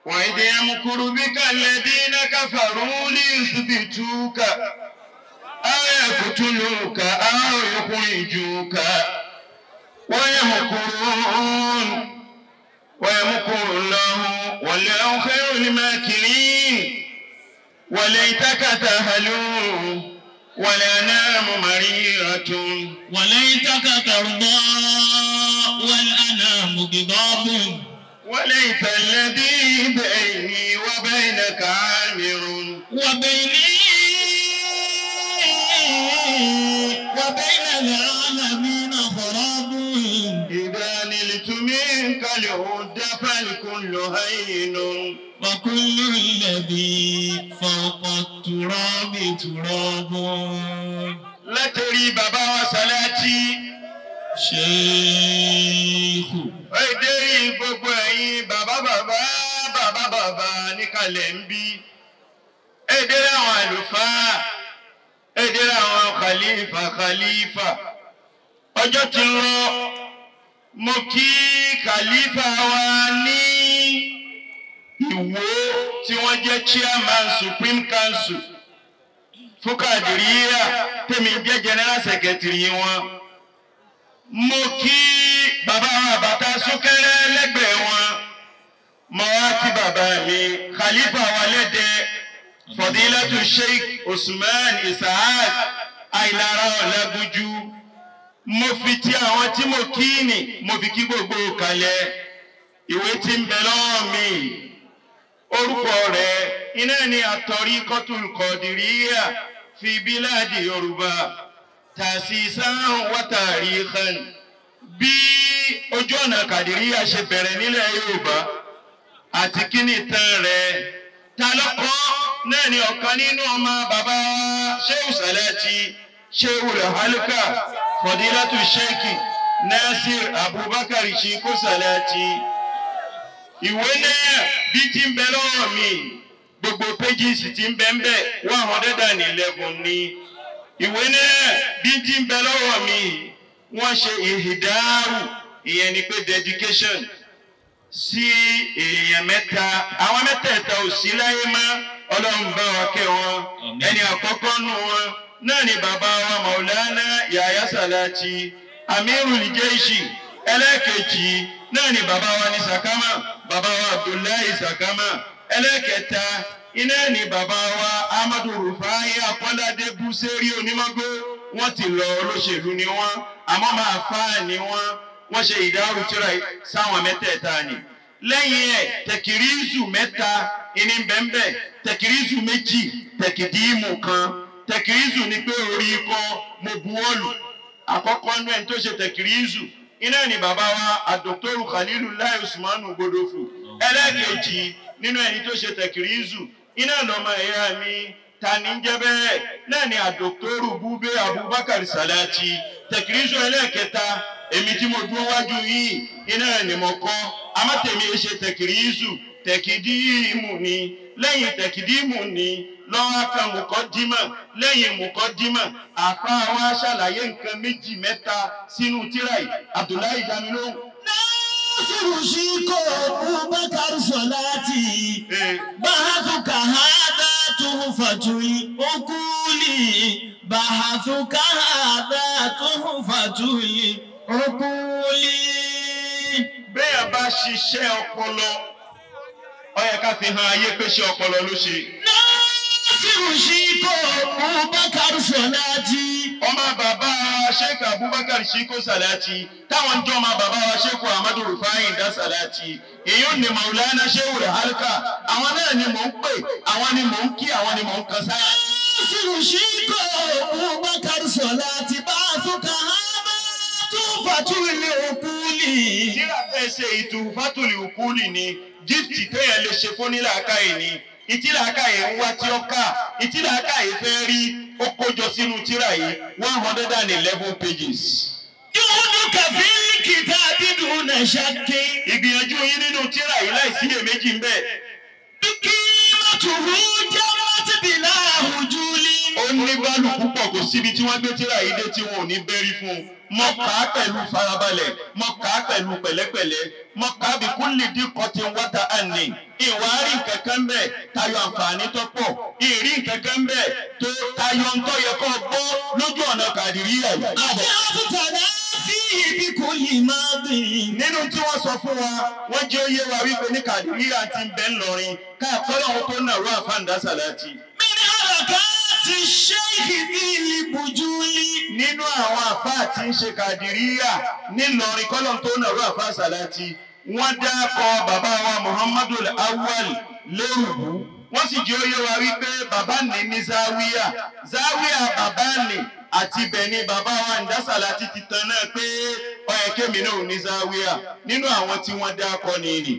وإذ يمكر بك الذين كفروا ليثبتوك أو يقتلوك أو يخرجوك ويمكرون ويمكر الله والله خير الماكرين وليتك تهلو والأنام مريرة وليتك ترضى والأنام غضاب وليت الذي بيني وبينك عامر وبيني وبين العالمين خراب إذا نلت منك الهدى فالكل هين وكل الذي فوق التراب تراب. Látẹ̀rí bàbá wa Sàlátì. Ṣéèkù. Èdèrí gbogbo ẹ̀yin bàbá bàbá bàbá bàbá níkàlẹ̀ ń bí. Èdèrè àwọn àlùfáà. Èdèrè àwọn khalifa khalifa. Ọjọ́ ti lọ, mo kí khalifa wa ní Ìwó tí wọ́n jẹ́ chairman Supreme Council fún Kàdìríyà, tèmi jẹ́ general secretary wọn. Mo kí bàbá wa bàtà súnkẹrẹ lẹ́gbẹ̀ẹ́ wọn. Mo wá kí bàbá mi khalifa wa lẹ́dẹ̀ Fadilatu Sheikh Usman Isahak Ailara Ọlágúnjú. Mo fi ti àwọn tí mo kí ni mo fi kí gbogbo kalẹ̀. Ìwé tí ń bẹ lọ́wọ́ mi, orúkọ rẹ̀ iná ni At-Tariqatul Qadiriyya fi Biladi Yorùbá Tasisan wa Tarikhan. Bí ojú ọ̀nà Kàdìríyà ṣe bẹ̀rẹ̀ nílẹ̀ Yorùbá àti kíni ìtàn rẹ̀, ta ló kọ náà ni ọ̀kan nínú ọmọ bàbá Shehu Salati, Shehu Halka, Fadilatu Sheikh Nasir Abubakar Shiko Salati. Ìwé náà bí ti ń bẹ lọ́wọ́ mi, gbogbo pages ti ń bẹ ń bẹ 111 ni. Ìwé náà bí ti ń bẹ lọ́wọ́ mi, wọ́n ṣe ìhìdáàrù, ìyẹn ni pé dedication sí èèyàn mẹ́ta. Àwọn mẹ́tẹ̀ẹ̀ta ò sí láyé mọ́, Ọlọ́run bá wa kẹ́ wọn. Ẹni àkọ́kọ́ nù wọn náà ni bàbá wa Maulana Yahya Salati Amirul Jaishi. Ẹlẹ́ẹ̀kejì náà ni bàbá wa ní Sakama, bàbá wa Abdullahi Sakama. Ẹlẹ́ẹ̀kẹta iná ni bàbá wa Ahmadu Rufai Akọ́ládé Búsẹ́rí Onímọ́gbó. Wọ́n ti lọ, olóṣèlú ni wọ́n, àmọ́ máa fà ní wọ́n. Wọ́n ṣe ìdárò tíra sáwọn mẹ́tẹ̀ẹ̀ta ni. Lẹ́yìn ẹ̀ tẹ̀kìrìzù mẹ́ta ìní bẹ́ńbẹ́, tẹ̀kìrìzù méjì, tẹ̀kìdíìmù kan. Tẹ̀kìrìzù ni pé orí ikọ̀ mo buwọ́lù. Àkọ́kọ́ nú ẹni tó ṣe tẹ̀kìrìzù iná ni bàbá wa àdòktórù Khalilullahi Usmanu Gbodofu. Ẹlẹ́ẹ̀kejì nínú ẹni tó ṣe tẹ̀kìrìzù iná lọ́mọ ẹ̀yà mi ta ní jẹ́ bẹ́ẹ̀ náà ni àdòktórù Bube Abubakar Salati. Tẹ̀kìrìzù ẹlẹ́ẹ̀kẹta èmi tí mo dúró wájú yìí iná ni mo kọ́. Amátẹ̀mí ṣe tẹ̀kìrìzù, tẹ̀kìdíìmù ni. Lẹ́yìn tẹ̀kìdíìmù ni lọ́wọ́ kan mùkọ́dímà. Lẹ́yìn mùkọ́dímà àfa wa ṣàlàyé nǹkan méjì mẹ́ta sínú tírà yìí. Abdullahi Damilóhùn. Nasiru Shiko Abubakar Salati Bahathuka hadha tuhfatul ukuli Bahathuka hadha tuhfatul ukuli. Bẹ́ẹ̀ bá ṣiṣẹ́ ọpọlọ, ó yẹ ká fi hàn ayé pé ṣe ọpọlọ ló ṣe. Nasiru Shiko Abubakar Salati. Ọmọ bàbá Sheikh Abubakar Shiko Salati, táwọn jọ ọmọ bàbá wa Sheikh Ahmadu Rufai Nda Salati, èyí ni Maulana Shehu Halka. Àwọn náà ni mò ń pè, àwọn ni mò ń kí, àwọn ni mò ń kan sára. Nasiru Shiko Abubakar Salati Bahathuka hadha tuhfatul ukuli. Tíra fẹ́ ṣe ìtùfátùlì ukuli ni gíftì téèyàn lè ṣe fún nílàákàyè ni. Ìtìlàákàyè ń wá tí ó kà, ìtìlàákàyè fẹ́ rí, ó kójọ sínú tírà yìí 111 pages. Juhuduka fil kitabi duna shakki. Ìgbìyànjú yín nínú tírà yìí láìsí iyèméjì ń bẹ. Qimatuhu jammat bila hujuli. Òun ní bálù púpọ̀ kò síbi tí wọ́n gbé tíra yìí dé tí wọn ò ní bẹ́rí fún un. Mo kà á pẹ̀lú farabalẹ̀, mo kà á pẹ̀lú pẹ̀lẹ́pẹ̀lẹ́, mo kà á bí kúlì dín kọtí wáta àní. Ìwà rí nǹkankan bẹ́ẹ̀ tayọ àǹfààní tó pọ̀. Ìrí nǹkankan bẹ́ẹ̀ tó tayọ ń tọ́ yẹ kó gbọ́ lójú ọ̀nà Kàdìríyà yìí. Àti àtúntàná fi ibi kò lè máa bì. Nínú tí wọ́n sọ fún wa, wọ́n jẹ́ oyé wa wípé ní Kàdìríyà ti ń bẹ ńlọrin káàkọ́ lọ́wọ́ tó nàró àfáǹdá sàláàtì. Mi ní àràká ti ṣe ìdílé bùjúlí. Nínú àwọn àfáà tí ń ṣe Kàdìríyà nílọrin kọ́lọ́n tó nàró àfáà sàláàtì, wọ́n dákọ̀ bàbá wa Muhammadu Awwal lérùbù. Wọ́n sì jẹ́ oyé wa wípé bàbá ní ní záwíyà. Záwíyà bàbá ní àti ibẹ̀ ni bàbá wa Ndásàlátì ti tan náà pé ó yẹ kémi náà ò ní záwíyà. Nínú àwọn tí wọ́n dákọ̀ nìyí.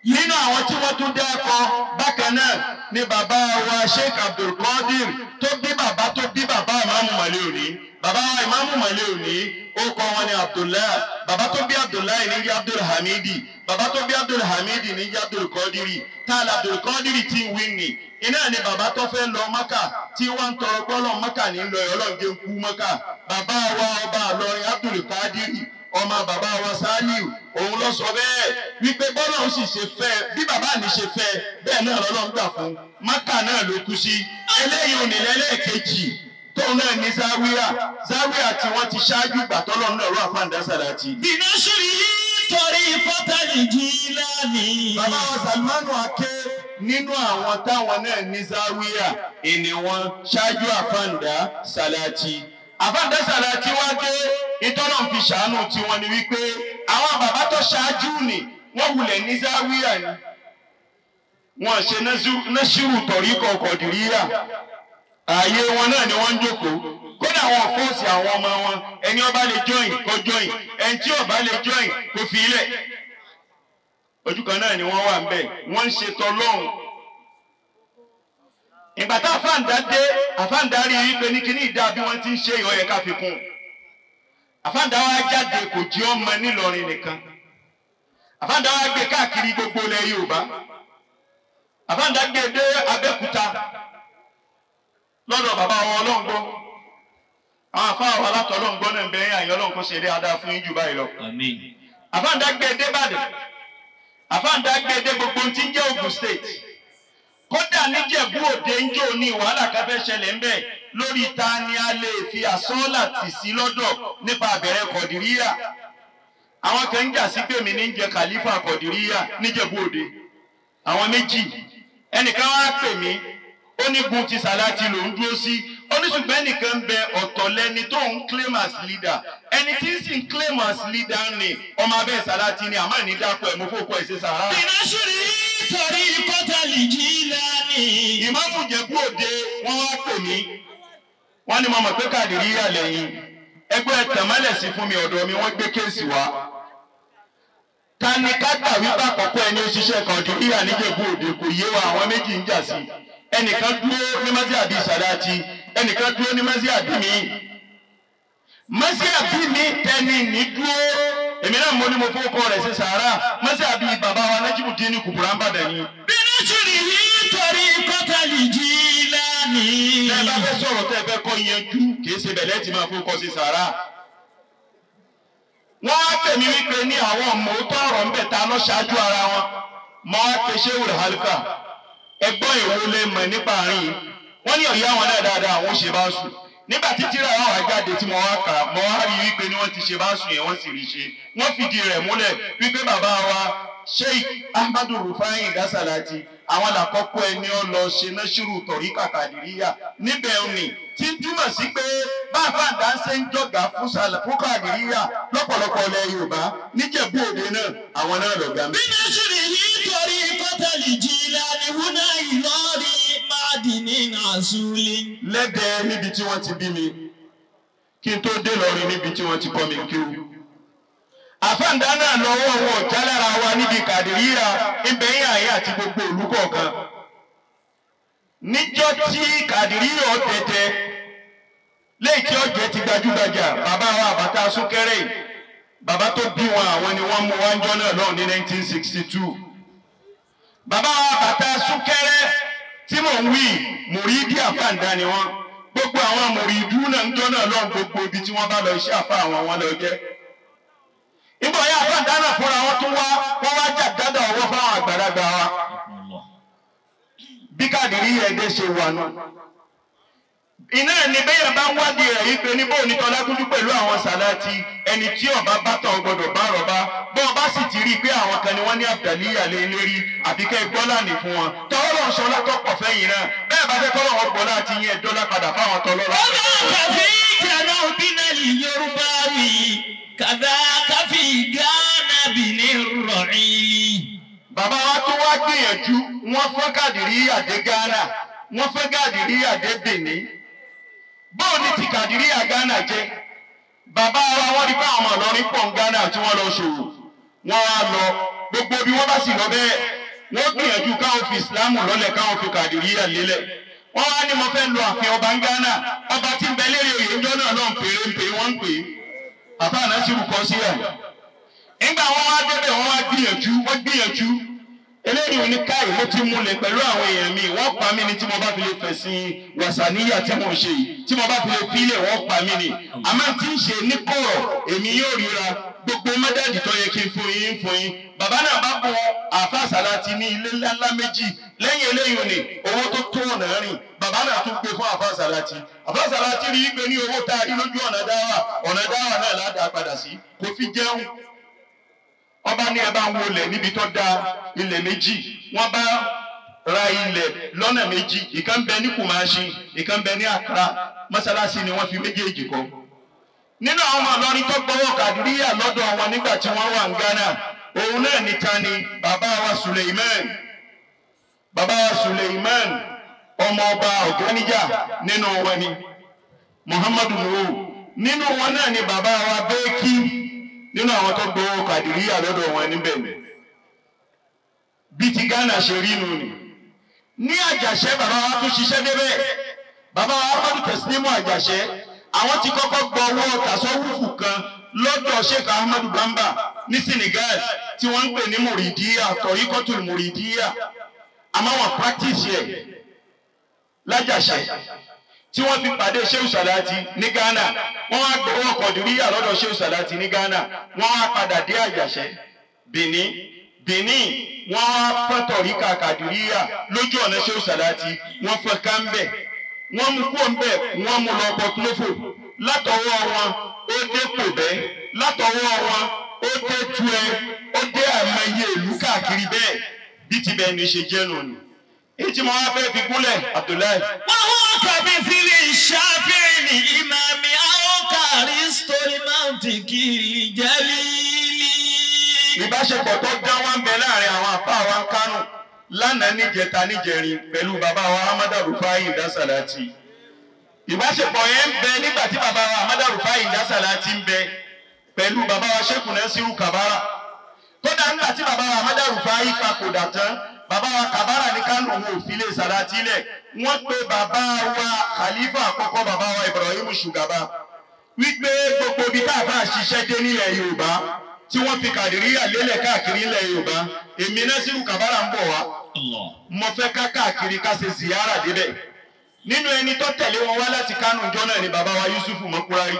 Nínú àwọn tí wọ́n tún dákọ̀ bákan náà ni bàbá wa Sheikh Abdulkadir tó bí bàbá tó bí bàbá Ìmáàmù Màlẹ́ òní. Bàbá wa Ìmáàmù Màlẹ́ òní ó kọ́ wọn ní Abdullahi. Bàbá tó bí Abdullahi ní jẹ́ Abdulhamidi. Bàbá tó bí Abdulhamidi ní jẹ́ Abdulkadiri. Táàlà Abdulkadiri ti ń wí ni. Iná ni bàbá tó fẹ́ lọ Mọ́kà tí wọ́n ń tọrọ gbọ́lọ̀ Mọ́kà ní lọ Ọlọ́run jẹ́ ń kú Mọ́kà. Bàbá wa ọba Ìlọrin Abdulkadiri ọmọ bàbá wa Saliu òun lọ sọ bẹ́ẹ̀ wípé bọ́lá òun sì ṣe fẹ́ bí bàbá mi ṣe fẹ́ bẹ́ẹ̀ náà lọ́lọ́run gbà fún Mọ́kà náà ló kú sí. Eléyìí ò ní lẹ́lẹ́kejì tóun náà ní záwíà záwíà tí wọ́n ti ṣáájú gbà tọ́lọ́run náà rọ àfáǹdá sàláàtì. Bìnásìrì torí pátálì Jílánì. Bàbá wa Salmanu Ake nínú àwọn táwọn náà ní záwíà ìní wọn ṣáájú àfáǹdá sàláàtì. Àfáǹdá sàláàtì wá dé ìtọ́nà fi ṣàánú tiwọn ni wípé àwọn bàbá tó ṣáájú ni wọ́n wulẹ̀ ní záwíà ni. Wọ́n ṣe náṣírù tọ̀rí kọ̀ọ̀kọ̀ dìríyà. Ààyè wọn náà ni wọ́n ń jókòó. Kódà wọn fọ́ọ̀sì àwọn ọmọ wọn ẹni ó bá lè join kó join ẹni tí ó bá lè join kó fi ilẹ̀. Ojú kan náà ni wọ́n wà ńbẹ̀ wọ́n ń ṣe tọlọ́hun. Ìgbà tá àfáǹdá dé àfáǹdá rí i pé ní kíní ìdá bí wọ́n ti ń ṣe ìhọ́ yẹ ká fi kún. Àfáǹdá wa jáde kò jí ọmọ nílọrin nìkan. Àfáǹdá wa gbé káàkiri gbogbo ilẹ̀ Yorùbá. Àfáǹdá gbé dé Abẹ́òkúta lọ́dọ̀ bàbá wọn Ọlọ́ngbọ́. Àwọn àfáà wa látọ̀ Ọlọ́ngbọ́ náà ń bẹ yín àyàn Ọlọ́run kó ṣe eré adá fún yín jù báyìí lọ. Àmín. Àfáǹdá gbé dé Ìbàdàn. Àfáǹdá gbé dé gbogbo tí ń jẹ́ Ògùn State. Kódà níjẹ̀bú òde ń jò ní wàhálà kan fẹ́ ṣẹlẹ̀ ńbẹ̀ lórí ta ni a lè fi àsọ́ọ́là tì sí lọ́dọ̀ nípa àbẹ̀rẹ̀ Kọ̀dìríyà. Àwọn kan ń jà sí pé mi ní ń jẹ Khalifa Kọ̀dìríyà níjẹ̀bú òde. Àwọn méjì ẹnìkan wá pè mí ó ní gun ti sàláàtì ló ń dúró sí ó ní ṣùgbọ́n ẹnìkan ń bẹ ọ̀tọ̀ lẹni tó ń claim as leader ẹni tí ń sì ń claim as leader ni ọmọ abẹ́ sàláàtì ni àmọ́ ní dákọ̀ ẹ̀ mo fòkó ẹ̀ ṣe sàrà. Bìnásìrì torí pátálì Jílánì. Ìmáàmù Ìjẹ̀bú Òde wọ́n wá pè mí wọ́n ní mo mọ̀ pé Kàdìríyà lẹ́yìn ẹgbẹ́ ẹ̀ tẹ̀mọ́lẹ̀ sí fún mi ọ̀dọ̀ mi wọ́n gbé kéèsì wá. Ta ni ká gbà wípé àkọ́kọ́ ẹni ó ṣiṣẹ́ Kàdìríyà níjẹ̀bú Òde kò yé wa àwọn méjì ń jà sí ẹnìkan dúró ní mọ́sí àbí sàláàtì ẹnìkan dúró ní mọ́sí àbí mi mọ́sí àbí mi tẹni ní dúró èmi náà mo ní mo fowókọ rẹ̀ ṣe sàárà mọ́sí àbí bàbá wa Nájímùdíìnì Kùbùrà ń bàdàn ni. Bìnásìrì torí pátálì Jílánì. Tẹ́ ẹ bá fẹ́ sọ̀rọ̀ tẹ́ ẹ fẹ́ kọ́ yanjú kì í ṣe bẹ̀lẹ́ tí máa fowókọ ṣe sàárà. Wọ́n á pè mí wípé ní àwọn mòótọ́ ọ̀rọ̀ ń bẹ̀ ta lọ ṣáájú ara wọn mọ́ á pe Ṣéwù Hálífà ẹgbọ́n ìwo lè mọ̀ nípa àárín yìí wọ́n ní ọ̀yá wọn náà dáadáa àwọn ò ṣe bá sùn nígbà tí tíra wọn wá jáde tí mo wá kà mo wá rí wípé ní wọ́n ti ṣe bá sùn yẹn wọ́n sì rí ṣe wọ́n fìdí rẹ̀ múlẹ̀ wípé bàbá wa Sheikh Ahmadu Rufai Gasalati àwọn làkọ́kọ́ ẹni ó lọ ṣe náṣírù tọ̀ríkà Kàdìríyà níbẹ̀ òní tí ń túmọ̀ sí pé bàbá àdáńsẹ́ ń jọ̀gá fún Kàdìríyà lọ́pọ̀lọpọ̀ ilẹ̀ Yorùbá níjẹ̀bú Òde náà àwọn náà lọ̀gá mi. Bìnásìrì torí pátálì Jílánì wúná Ìlọrin máàdì ní nàṣúlẹ̀. Lẹ́dẹ̀ẹ́ níbi tí wọ́n ti bí mi kí n tó dé lọ́rin níbi tí wọ́n ti kọ́ mi kéwú. Àfáǹdá náà lọ́wọ́ wọn ọ̀já lára wa níbi Kàdìríyà ibẹ̀ yín àyè àti gbogbo ìlú kọ̀ọ̀kan. Níjọ́ tí Kàdìríyà ọ̀tẹ̀tẹ̀ léyìí tí ọ̀jẹ̀ ti gbajúgbajà bàbá wa àbàtà súnkẹrẹ yìí bàbá tó bí wọn àwọn ni wọ́n mú wá ńjọ́ náà lọ́hùn ní 1962. Bàbá wa àbàtà súnkẹrẹ tí mò ń wí mùrídìí àfáǹdá ni wọ́n. Gbogbo àwọn mùrídù náà ń jọ́nà lọ́n gbogbo ibi tí wọ́n bá lọ iṣẹ́ àfa àwọn wọn lọ jẹ́. Nígbà yà àfa dáná fúnra wọn tún wá wọ́n wá jà dáadáa ọwọ́ fáwọn àgbàlagbà wa. Bí Kàdìríyà Ẹdẹ ṣe wà nù. Iná ni bẹ́yẹn bá ń wádìí rẹ̀ yí pé níbo ní Tọ́lágúnjú pẹ̀lú àwọn Sàláàtì ẹni tí ọba bá tọ̀ gbọdọ̀ bá rọ̀bá bọ́ ọba sì ti rí i pé àwọn kan ni wọ́n ní Abdaliya lé lérí àfi kẹ́ gbọ́lá ní fún wọn tọ́lọ́ ń sọlá tọ́pọ̀ fẹ́yìn náà bẹ́ẹ̀ bá fẹ́ kọ́lọ́ wọn gbọ́lá àti yẹn dọ́là padà fáwọn tọ́lọ́rọ́. Ọba kàfí jẹ̀nà bínà Yorùbá wì kàdá kàfí Gánà bìíní rọ̀ìlì. Bàbá wa tó wá gbìyànjú wọ́n fẹ́ Kàdìríyà dé Gánà wọ́n fẹ́ Kàdìríyà dé Benin. Bóò ní ti Kàdìríyà Gánà jẹ́ bàbá wa wọ́n rí pé àwọn ọmọ Ìlọrin pọ̀ ń Gánà tí wọ́n lọ ṣòwò wọ́n wá lọ gbogbo bí wọ́n bá sì lọ bẹ́ẹ̀ wọ́n gbìyànjú káwọn fi Ìsìlámù lọ́lẹ̀ káwọn fi Kàdìríyà lélẹ̀. Wọ́n wá ní mo fẹ́ lọ ààfin ọba ń Gánà ọba tí ń bẹ lérí oyè ńjọ́ náà lọ́n pèrè ń pè wọ́n ń pè é bàbá àná sì rúkọ sí ẹ̀. Nígbà wọn wá débẹ̀ wọ́n wá gbìyànjú wọ́n gbìyànjú eléyìí ní káì mo ti múlẹ̀ pẹ̀lú àwọn èèyàn mi wọ́n pa mí ni tí mo bá fi lè fẹ̀sìn wàsàníyà tí mo ń ṣe yìí tí mo bá fi lè fílẹ̀ wọ́n pa mí ni àmọ́ tí ń ṣe ní kọ̀rọ̀ èmi yóò ríra gbogbo mẹ́dàdì tó yẹ kí n fún yín fún yín. Bàbá náà bá bọ àáfàá Sàláàtì ní ilé ńláńlá méjì lẹ́yìn eléyìí ni owó tó tó ọ̀nà rìn bàbá náà tún gbé fún àáfàá Sàláàtì. Àáfàá Sàláàtì rí i pé ní owó tá a rí lójú ọ̀nà dáwà ọ̀nà dáwà náà ládàá padà sí kò fi jẹun. Ọba ní ẹ bá ń wọlé níbi tó da ilẹ̀ méjì wọ́n bá ra ilẹ̀ lọ́nà méjì ìkan bẹ ní Kùmáṣí ìkan bẹ ní Accra mọ́sálásí ni wọ́n fi méjèèjì kọ́. Nínú àwọn ọmọ Ìlọrin tó gbọ́wọ́ Kàdìríyà lọ́dọ̀ wọn nígbà tí wọ́n wà ní Ghana òun náà ní ta ni bàbá wa Suleiman bàbá wa Suleiman ọmọ ọba Ọ̀gánijà nínú wọn ni Muhammadu Nuhu nínú wọn náà ni bàbá wa Bẹ́ẹ̀kì nínú àwọn tó gbowó Kàdìríyà lọ́dọ̀ wọn níbẹ̀ bí ti Ghana ṣe rí nu ni. Ní Àjàṣẹ́ bàbá wa tún ṣiṣẹ́ débẹ̀ bàbá wa Ahmadu Teslimu Àjàṣẹ́ àwọn ti kọ́kọ́ gbọ́ owó tàṣọ́wùfù kan lọ́dọ̀ Sheikh Ahmadu Bamba ní Senegal tí wọ́n ń pè ní Mùrìdíyà tọ̀ríkọ́tù Mùrìdíyà àmọ́ wọn practice ẹ̀ lájàṣẹ́ tí wọ́n fi pàdé Shehu Salati ní Ghana wọ́n wá gbowó Kọ̀dìríyà lọ́dọ̀ Shehu Salati ní Ghana wọ́n wá padà dé Àjàṣẹ́ Benin Benin wọ́n wá fọ́n tọ̀ríkà Kàdìríyà lójú ọ̀nà Shehu Salati wọ́n fọ́n kámbẹ̀ wọ́n mú kó ńbẹ̀ wọ́n mú lọ Pọtulófò látọwọ́ wọn ó dé Kòbẹ́ látọwọ́ wọn ó dé Tuẹ ó dé àmọye ìlú káàkiri bẹ́ẹ̀ bí ti bẹ́ẹ̀ ní ṣe jẹ́ nù ni. Èyí tí mo wá fẹ́ fi gúnlẹ̀ Abdullahi. Wọ́n kàbí fílì ṣáfìrì ìmàmì àwọn kàrísítọ́lì máùntì kìlì jẹ́lílì. Ìbáṣepọ̀ tó dá wọn ń bẹ láàrin àwọn àfáà wa ń Kánò lánàá níjẹta níjẹrin pẹ̀lú bàbá wa Ahmadu Rufai Dasalati. Ìbáṣepọ̀ yẹn ń bẹ nígbà tí bàbá wa Ahmadu Rufai Dasalati ń bẹ pẹ̀lú bàbá wa Sheikh Nasiru Kabara. Kódà nígbà tí bàbá wa Ahmadu Rufai papòdà tán bàbá wa Kabara ní Kánò wo òfìlè Salati lẹ̀ wọ́n pe bàbá wa Khalifa àkọ́kọ́ bàbá wa Ibrahim Shugaba wípé gbogbo ibi tá a bá ṣiṣẹ́ dé nílẹ̀ Yorùbá tí wọ́n fi Kàdìríyà lélẹ̀ káàkiri nílẹ̀ Yorùbá èmi Nasiru Kabara ń bọ̀ wá mo fẹ́ ká káàkiri ká ṣe ziyara débẹ̀ nínú ẹni tó tẹ̀lé wọn wá láti Kánò ìjọ náà ni bàbá wa Yusufu Mọ́kúrárí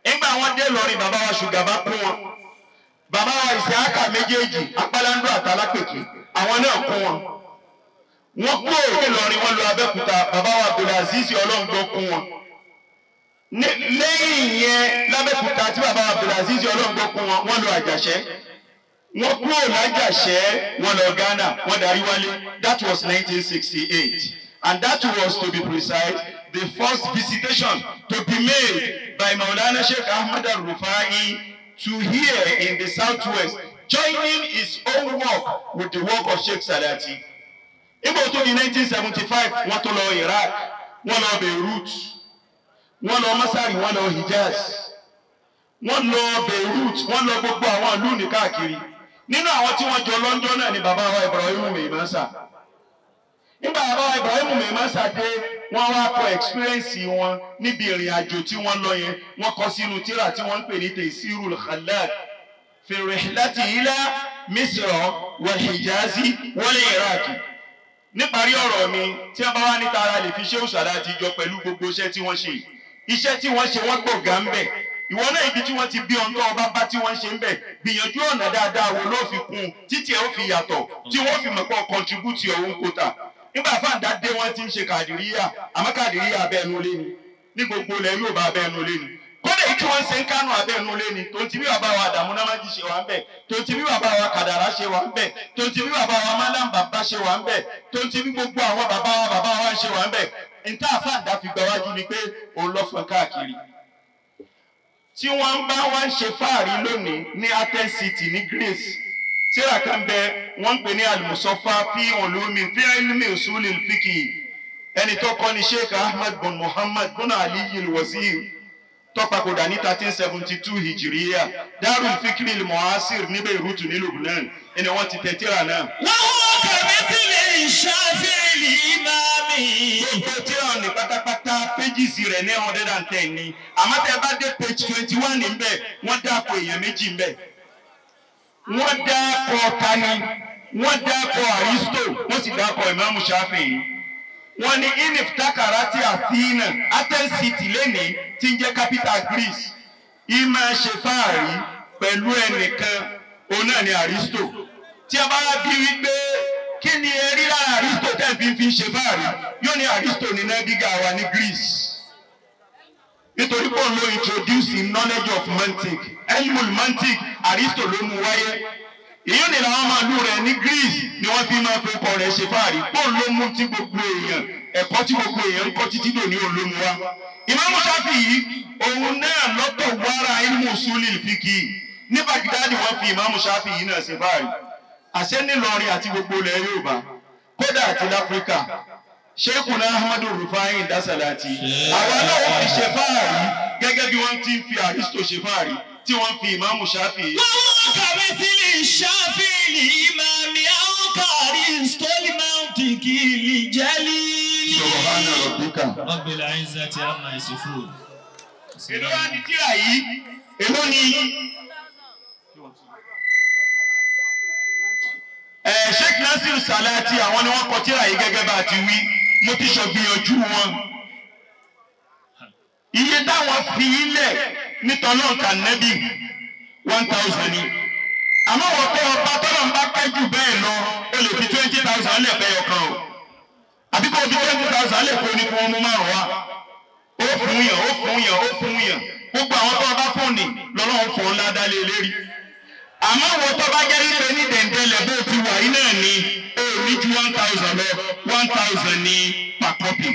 nígbà wọn dé lọrin bàbá wa Shugaba kún wọn bàbá wa Ìsíákà méjèèjì Apálándó àtàlápèké àwọn náà kún wọn wọn kú òkè lọrin wọn lọ Abẹ́òkúta bàbá wa Abdulaziz Ọlọ́ngbọ́ kún wọn lẹ́yìn yẹn lábẹ́òkúta tí bàbá wa Abdulaziz Ọlọ́ngbọ́ kún wọn wọn lọ Àjàṣẹ́ wọ́n kúrò lájàṣẹ́ wọ́n lọ Ghana wọ́n darí wálé. That was 1968 and that was, to be precise, the first visitation to be made by Maulana Sheikh Ahmad Al-Rufai to here in the southwest, joining his own work with the work of Sheikh Salati. Ìgbà tó di 1975 wọ́n tó lọ Iraq, wọ́n lọ Beirut, wọ́n lọ Masari, wọ́n lọ Hijaz, wọ́n lọ Beirut, wọ́n lọ gbogbo àwọn ìlú ní káàkiri. Nínú àwọn tí wọ́n jọ London náà ni bàbá wa Ibrahim Meimasa. Nígbà bàbá wa Ibrahim Meimasa dé, wọ́n wá kọ experience wọn níbi ìrìn àjò tí wọ́n lọ yẹn. Wọ́n kọ sínú tírà tí wọ́n ń pè ní Taysirul Khallaq fi rihlati ila Misra wal Hijazi wal Iraqi. Níparí ọ̀rọ̀ mi, tí wọ́n bá wá ní tara lè fi Shehu Salati jọ pẹ̀lú gbogbo iṣẹ́ tí wọ́n ṣe. Iṣẹ́ tí wọ́n ṣe wọ́n gbọ̀gá ń bẹ̀. Ìwọ náà ibi tí wọ́n ti bí ọ̀ntọ́ ọba bá tí wọ́n ṣe ń bẹ̀. Gbìyànjú ọ̀nà dáadáa wo ló fi kún títí ẹ̀ ó fi yàtọ̀ tí wọ́n fi mọ̀ pé contribute your own quota. Nígbà fáńdà dé wọ́n ti ń ṣe kàdìríyà, àmọ́ kàdìríyà abẹ́ẹ̀nu lé ni. Ní gbogbo ilẹ̀ yóò bá abẹ́ẹ̀nu lé ni. Kódà èyí tí wọ́n ń ṣe ń Kánò abẹ́ẹ̀nu lé ni. Tó ti bí bàbá wa Àdàmú Námájì ṣe wà ń bẹ̀. Tó ti bí bàbá wa Kàdàrá ṣe wà ń bẹ̀. Tó ti bí bàbá wa Málàm Bàbá ṣe wà ń bẹ̀. Tó ti bí gbogbo àwọn bàbá wa ṣe wà ń bẹ̀. Nta àfáàndá fi gbáwájú ni pé òun lọ fọn káàkiri. Tí wọ́n bá wá ń ṣe fáàrí lónìí ní Athens City ní Greece. Tíra kan bẹ wọ́n ń pè ní Al-Musaffa fi ulumi fi ilmi usulil fiqh. Ẹni tó kọ́ ni Sheikh Ahmad bin Muhammad bin Ali al-Wazir. Tó papòdà ní 1372 Hijriya. Darul Fikri al-Muasir ní Beirut ní Lebanon. Ẹni wọ́n ti tẹ tíra náà. Wọ́n kàmísìlì Shafi'i ìmáàmì. Gbogbo tíra ní pátápátá pages rẹ̀ ní 110 ni. Àmọ́ tẹ́ bá dé page 21 níbẹ̀, wọ́n dáko èèyàn méjì níbẹ̀. Wọ́n dáko Tani, wọ́n dáko Aristo, wọ́n sì dáko Ìmáàmù Shafi'i. Wọ́n ní iniftakarati Athena, Athens City lẹ́nìí tí ń jẹ́ capital Greece. Ìmọ̀ ṣe fáàrí pẹ̀lú ẹnìkan, òun náà ni Aristo. Tí a bá bí wípé kí ni ẹ rí lára Aristo tẹ́ fi ṣe fáàrí, yóò ní Aristo ní nábìgà wa ní Greece. Nítorí pé òun ló introduce the knowledge of mantic, elmul mantic, Aristo ló mú wáyé. Èyí ni làwọn màálù rẹ̀ ní Greece ni wọ́n fi máa fọkọ rẹ̀ ṣe fáàrí. Bóun ló mú tí gbogbo èèyàn ẹ̀kọ́ tí gbogbo èèyàn ń kọ́ títí dòní òun ló mú wá. Ìmáàmù Ṣáfi'í òun náà lọ́tọ̀ wára ilmu usulil fiqh. Ní Baghdad wọ́n fi Ìmáàmù Ṣáfi'í náà ṣe fáàrí. Àṣẹ nílọrin àti gbogbo ilẹ̀ Yorùbá kódà àti láfíríkà. Sheikhuna Ahmadu Rufai Dasalati. Àwa náà wọ́n fi ṣe fáàrí gẹ́gẹ́ bí wọ́n ti ń fi Aristo ṣe fáàrí tí wọ́n fi Ìmáàmù Ṣáfi'í. Wọ́n kàmísìlì Shafi'i ìmáàmì àwọn Aristo mantiki jalili. Subhana rabbika. Rabbil izzati amma yasifun. Èló wá ní tírà yìí? Èló ni? Sheikh Nasir Salati àwọn ni wọ́n kọ tírà yìí gẹ́gẹ́ bá a ti wí. Mo ti ṣọ̀gbìyànjú wọn. Iye táwọn fi ilẹ̀ nítọ́lọ́ǹkà nẹ́bì 1000 ni. Àmọ́ wọ́n pé ọba tọ́lọ̀ ń bá pẹ́ jù bẹ́ẹ̀ lọ, o lè fi 20,000 lẹ̀ fẹ́ ọkàn o. Àbí kò fi 20,000 lẹ̀ kó ní kó mú márùn wá. Ó fún yàn, ó fún yàn, ó fún yàn. Gbogbo àwọn tó bá fún ni lọ́lọ́run fún ńlá dálé lérí. Àmọ́ wọ́n tó bá jẹ́ wípé ní dẹ̀ndẹ̀lẹ̀ bó ti wà yín náà ni ó ní ju 1000 lọ, 1000 ní per copy.